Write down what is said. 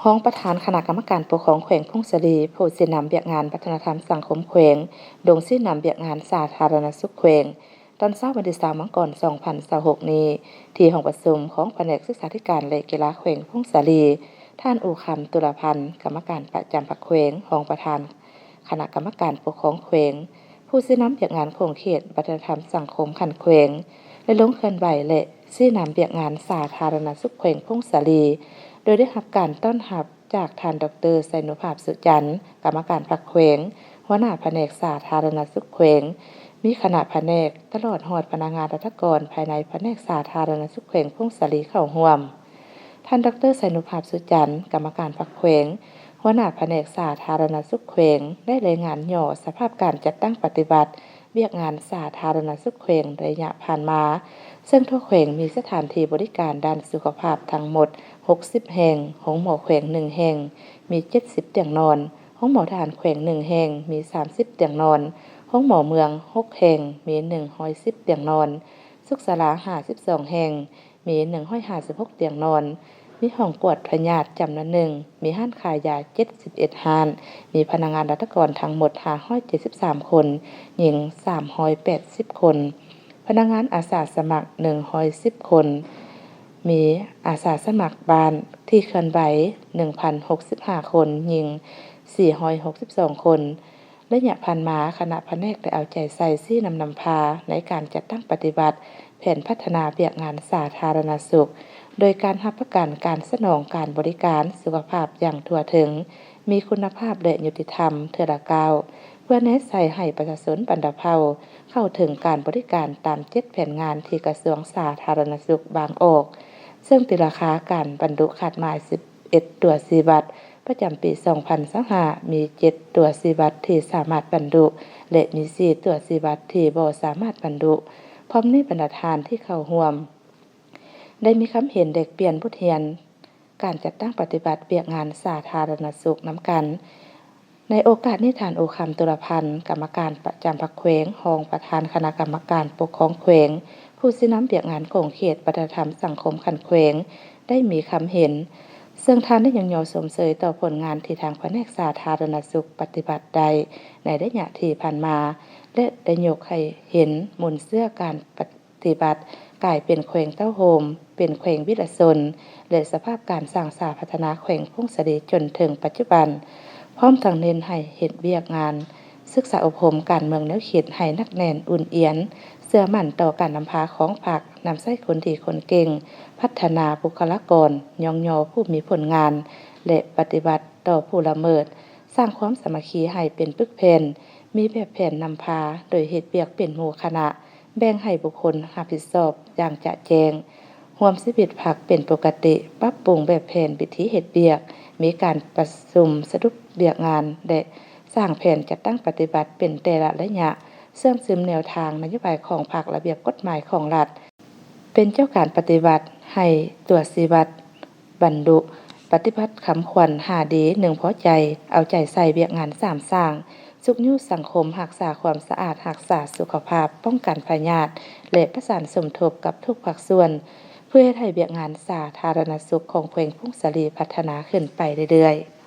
ຮອງປະທານຄະນະກຳມະການປົກຄອງແຂວງຜົ້ງສາລີ ຜູ້ຊີ້ນຳວຽກງານວັດທະນະທຳສັງຄົມແຂວງ ລົງຊີ້ນຳວຽກງານສາທາລະນະສຸກແຂວງ ຕອນເຊົ້າວັນທີຊາວ ມັງກອນ ສອງພັນຊາວຫົກນີ້ ທີ່ຫ້ອງປະຊຸມຂອງພະແນກສຶກສາທິການ ແລະ ກິລາແຂວງຜົ້ງສາລີ, ທ່ານ ອູຄຳ ຕຸລາພັນ ກຳມະການປະຈຳພັກແຂວງ, ຮອງປະທານຄະນະກຳມະການປົກຄອງແຂວງ, ຜູ້ຊີ້ນຳວຽກງານຂົງເຂດວັດທະນະທຳສັງຄົມຂັ້ນແຂວງ ໄດ້ລົງເຄື່ອນໄຫວ ແລະ ຊີ້ນຳວຽກງານສາທາລະນະສຸກແຂວງຜົ້ງສາລີ ໂດຍໄດ້ຮັບການຕ້ອນຮັບຈາກທ່ານ ດອກເຕີ ໄຊນຸພາບ ສຸຈັນ ກຳມະການພັກແຂວງ, ຫົວໜ້າພະແນກສາທາລະນະສຸກແຂວງ, ມີຄະນະພະແນກ ຕະຫຼອດຮອດພະນັກງານລັດຖະກອນພາຍໃນພະແນກສາທາລະນະສຸກແຂວງຜົ້ງສາລີເຂົ້າຮ່ວມ. ທ່ານ ດອກເຕີ ໄຊນຸພາບ ສຸຈັນ ກຳມະການພັກແຂວງ, ຫົວໜ້າພະແນກສາທາລະນະສຸກແຂວງ ໄດ້ລາຍງານຫຍໍ້ສະພາບການຈັດຕັ້ງປະຕິບັດວຽກງານສາທາລະນະສຸກແຂວງໄລຍະຜ່ານມາ, ເຊິ່ງທົ່ວແຂວງມີສະຖານທີ່ບໍລິການດ້ານສຸຂະພາບທັງໝົດຫົກສິບແຫ່ງ, ໂຮງໝໍແຂວງໜຶ່ງແຫ່ງ ມີເຈັດສິບຕຽງນອນ, ໂຮງໝໍທະຫານແຂວງໜຶ່ງແຫ່ງ ມີສາມສິບຕຽງນອນ, ໂຮງໝໍເມືອງຫົກແຫ່ງ ມີໜຶ່ງຮ້ອຍສິບຕຽງນອນ, ສຸກສາລາຫ້າສິບສອງແຫ່ງ ມີໜຶ່ງຮ້ອຍຫ້າສິບຫົກຕຽງນອນ, ມີຫ້ອງກວດພະຍາດຈຳນວນໜຶ່ງ, ມີຮ້ານຂາຍຢາເຈັດສິບເອັດຮ້ານ, ມີພະນັກງານລັດຖະກອນທັງໝົດຫ້າຮ້ອຍເຈັດສິບສາມຄົນ, ຍິງສາມຮ້ອຍແປດສິບຄົນ, ພະນັກງານອາສາສະໝັກໜຶ່ງຮ້ອຍສິບຄົນ, ມີອາສາສະໝັກບ້ານທີ່ເຄື່ອນໄຫວໜຶ່ງພັນຫົກສິບຫ້າຄົນ, ຍິງສີ່ຮ້ອຍຫົກສິບສອງຄົນ. ໄລຍະຜ່ານມາ, ຄະນະພະແນກໄດ້ເອົາໃຈໃສ່ຊີ້ນຳນຳພາໃນການຈັດຕັ້ງປະຕິບັດແຜນພັດທະນາວຽກງານສາທາລະນະສຸກ ໂດຍການຮັບປະກັນການສະໜອງການບໍລິການສຸຂະພາບຢ່າງທົ່ວເຖິງ, ມີຄຸນນະພາບ ແລະ ຍຸຕິທຳເທື່ອລະກ້າວ, ເພື່ອແນໃສ່ໃຫ້ປະຊາຊົນບັນດາເຜົ່າເຂົ້າເຖິງການບໍລິການຕາມເຈັດແຜນງານທີ່ກະຊວງສາທາລະນະສຸກວາງອອກ, ເຊິ່ງຕີລາຄາການບັນລຸຄາດໝາຍສິບ ເອັດຕົວຊີ້ວັດ ປະຈຳປີສອງພັນຊາວຫ້າ ມີເຈັດຕົວຊີ້ວັດທີ່ສາມາດບັນລຸ ແລະ ມີສີ່ຕົວຊີ້ວັດທີ່ບໍ່ສາມາດບັນລຸ. ພ້ອມນີ້, ບັນດາທ່ານທີ່ເຂົ້າຮ່ວມ ໄດ້ມີຄຳເຫັນແລກປ່ຽນບົດຮຽນການຈັດຕັ້ງປະຕິບັດວຽກງານສາທາລະນະສຸກນຳກັນ. ໃນໂອກາດນີ້, ທ່ານ ອູຄຳ ຕຸລາພັນ ກຳມະການປະຈຳພັກແຂວງ, ຮອງປະທານຄະນະກຳມະການປົກຄອງແຂວງ, ຜູ້ຊີ້ນຳວຽກງານຂົງເຂດວັດທະນະທຳສັງຄົມຂັ້ນແຂວງ ໄດ້ມີຄຳເຫັນ, ເຊິ່ງທ່ານໄດ້ຍ້ອງຍໍຊົມເຊີຍຕໍ່ຜົນງານທີ່ທາງພະແນກສາທາລະນະສຸກປະຕິບັດໄດ້ໃນໄລຍະທີ່ຜ່ານມາ ແລະ ໄດ້ຍົກໃຫ້ເຫັນມູນເຊື້ອການປະຕິບັດກາຍເປັນແຂວງເຕົ້າໂຮມ, ເປັນແຂວງວິລະຊົນ ແລະ ສະພາບການສ້າງສາພັດທະນາແຂວງຜົ້ງສາລີຈົນເຖິງປັດຈຸບັນ, ພ້ອມທັງເນັ້ນໃຫ້ເຮັດວຽກງານ ສຶກສາອົບຮົມການເມືອງແນວຄິດໃຫ້ໜັກແໜ້ນອຸ່ນອຽນ, ເຊື່ອໝັ້ນຕໍ່ການນຳພາຂອງພັກ, ນຳໃຊ້ຄົນດີຄົນເກັ່ງ, ພັດທະນາບຸກຄະລາກອນ, ຍ້ອງຍໍຜູ້ມີຜົນງານ ແລະ ປະຕິບັດຕໍ່ຜູ້ລະເມີດ, ສ້າງຄວາມສາມັກຄີໃຫ້ເປັນປຶກແຜ່ນ, ມີແບບແຜນນຳພາໂດຍເຮັດວຽກເປັນໝູ່ຄະນະ, ແບ່ງໃຫ້ບຸກຄົນຮັບຜິດຊອບຢ່າງຈະແຈ້ງ, ຮ່ວມຊີວິດພັກເປັນປົກກະຕິ, ປັບປຸງແບບແຜນວິທີເຮັດວຽກ, ມີການປະຊຸມສະຫຼຸບວຽກງານ ແລະ ສ້າງແຜນຈັດຕັ້ງປະຕິບັດເປັນແຕ່ລະໄລຍະ, ເຊື່ອມຊຶມແນວທາງນະໂຍບາຍຂອງພັກ, ລະບຽບກົດໝາຍຂອງລັດ, ເປັນເຈົ້າການປະຕິບັດໃຫ້ຕົວຊີ້ວັດບັນລຸ, ປະຕິບັດຄຳຂວັນຫ້າດີໜຶ່ງພໍໃຈ, ເອົາໃຈໃສ່ວຽກງານສາມສ້າງ, ຊຸກຍູ້ສັງຄົມ, ຮັກສາຄວາມສະອາດ, ຮັກສາສຸຂະພາບ, ປ້ອງກັນພະຍາດ ແລະ ປະສານສົມທົບກັບທຸກພາກສ່ວນ ເພື່ອເຮັດໃຫ້ວຽກງານສາທາລະນະສຸກຂອງແຂວງຜົ້ງສາລີພັດທະນາຂຶ້ນໄປເລື້ອຍໆ.